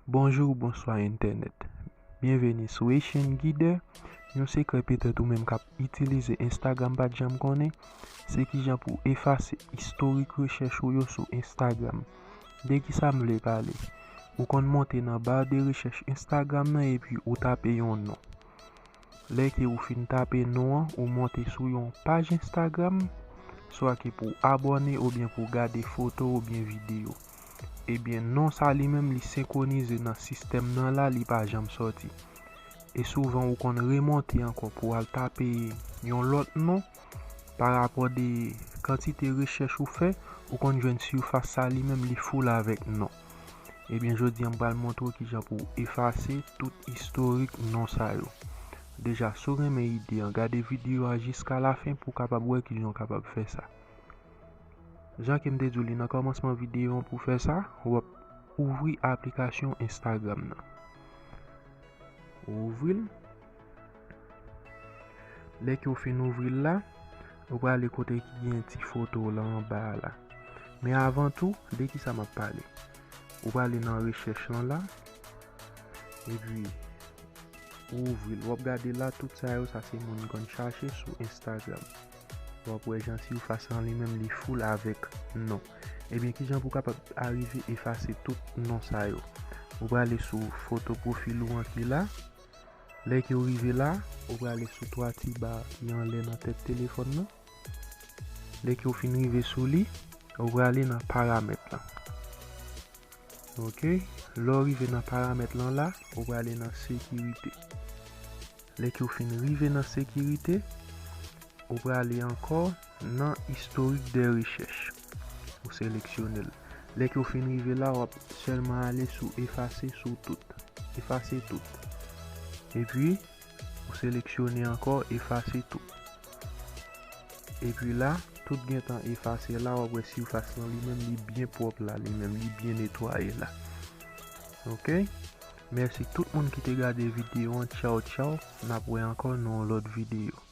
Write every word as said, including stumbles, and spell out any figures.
Bonjou, bonswa entènèt. Byenveni sou Haitian Guider. Yon sekrè petèt ou menm k ap itilize Instagram pa t janm konnen, se kijan pou w efase istorik rechèch ou yo sou Instagram. De kisa m vle pale? Ou konn monte nan ba de rechèch Instagram nan epi ou tape yon non. Lè ke ou fin tape non an, ou monte sou yon paj Instagram, swa ke pou w abòne oubyen pou w gade foto oubyen videyo. Ebyen, non sa li menm li senkwonize nan sistèm nan la, li pa janm sòti. E souvan ou konn remonte ankò pou w al tape yon lòt non, pa rapò de kantite rechèch ou fè, ou konn jwenn sifas sa li menm li full avèk non. Ebyen, jodi a m pral montre w kijan pou w efase tout istorik non sa yo. Deja, si w renmen ide an, gade videyo a jiska lafen pou w kapab wè kijan w kapab fè sa. Jan ke m te di w li nan kòmansman videyo an, pou fè sa, w ap ouvri aplikasyon Instagram nan. Ou ouvri l. Lè ke w fin ouvri l la, ou prale kote ki gen ti foto w la anba a la. Men avan tou, de kisa m ap pale? Ou prale nan rechèch lan la, epi ou ouvri l. W ap gade la, tout sa yo, sa se moun konn chache sou Instagram. W ap wè jan sifas lan li menm li full avèk non. Ebyen, kijan pou w kapab arive efase tout non sa yo? Ou prale sou foto pwofil ou an ki la. Lè ke w rive la, ou prale sou twa ti ba ki anlè nan tèt telefòn nan. Lè ke w fin rive sou li, ou prale nan paramèt lan. Ok, lè w rive nan paramèt lan la, ou prale nan sekirite. Lè ke w fin rive nan sekirite, ou prale ankò nan istorik de rechèch. Ou seleksyone l. Lè ke w fin rive la, w ap sèlman ale sou efase sou tout. Efase tout. Epi, ou seleksyone ankò efase tout. Epi la, tout gentan efase la, w ap wè sifas lan li menm li byen pwòp la, li menm li byen netwaye la. Ok? Mèsi tout moun ki te gade videyo an. Tchaw, tchaw. N ap wè ankò nan yon lòt videyo.